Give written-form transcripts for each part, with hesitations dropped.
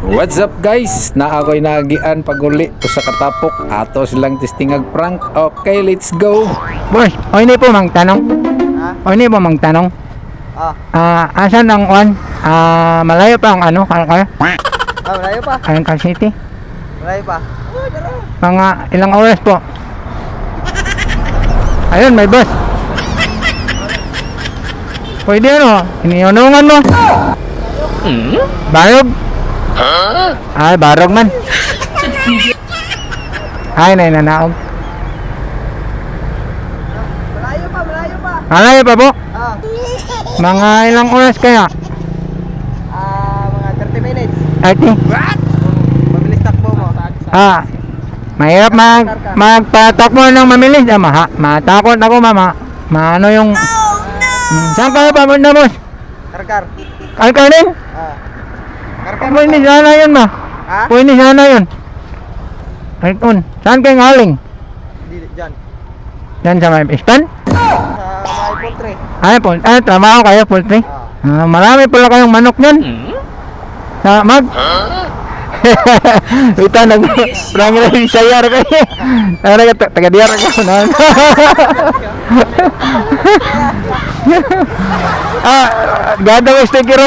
What's up, guys? Na ako'y naagian paguli usa ka tapok, ato silang testingag prank. Okay, let's go. Boss, o hindi po mang tanong. Ha? O hindi po mang tanong. Ah, Ah, asan ang on? Ah, malayo pa ang ano, kaya ah, malayo pa. ang Cal City? Malayo pa. Oh, tara. Mga ilang oras po? Ayun, may bus. Pwede ano, iniunungan mo. Barog? Ay, barog man. Ay, nay, nanaog. Malayo pa, malayo pa. Malayo pa po? Ah, Mga ilang oras kaya? ah, mga 30 minutes. 30? Mabilis takbo mo. Ah, mahirap magpatakbo ng mamilis. Ah, matakot ako, mama. Maano yung... Saan kayo papunta, boss? Karkar. Alkanin? Ah. Karkar. Pwede sana yun, ma. Ha? Pwede sana yun. Alkon. Saan kayo galing? Di, dyan. Diyan sa may stand? Sa may poultry. Ay, ah, trabaho kayo, poultry. Ah. Ah, marami pala kayong manok yan. Na, mag? Ito, nag... Parang rin sayar kayo. Ano ka, taga-diyar ka. Ah, gada ko sticker.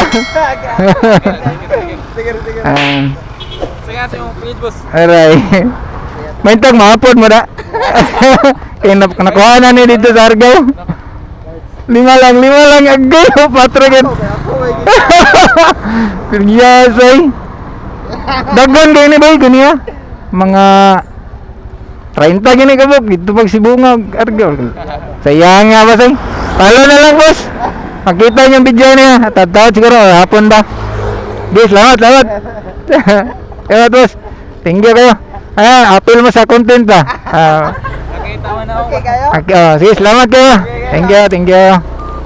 Sige, sige. Ah, Sige, sa yung page, boss. Aray. May tag mahapon mo na. Kaya nakuha na ni dito sa Argao. Lima lang agay. Patro Okay, ako may Yes, ay. Daghan kayo ni boy, kaniya. Mga 30 gini ka bok, dito pag sibungag, Argao. Sayang nga ba, say? Palo na lang, boss. Makita niyo yung video niya. Tatawad siguro, hapon ba? Guys, salamat, salamat. Salamat, boss. Thank you kayo. Ayan, appeal mo sa content ba? Ah, Nakita mo na ako. Okay kayo? Okay, oh, sige, salamat kayo. Thank you, thank you.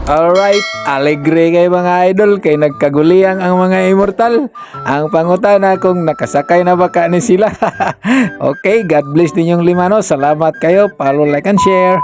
Alright, alegre kay mga idol kay nagkaguliyang ang mga immortal. Ang pangutana kung nakasakay na ba ka ni sila. Okay, God bless ninyong lima no. Salamat kayo. Follow, like and share.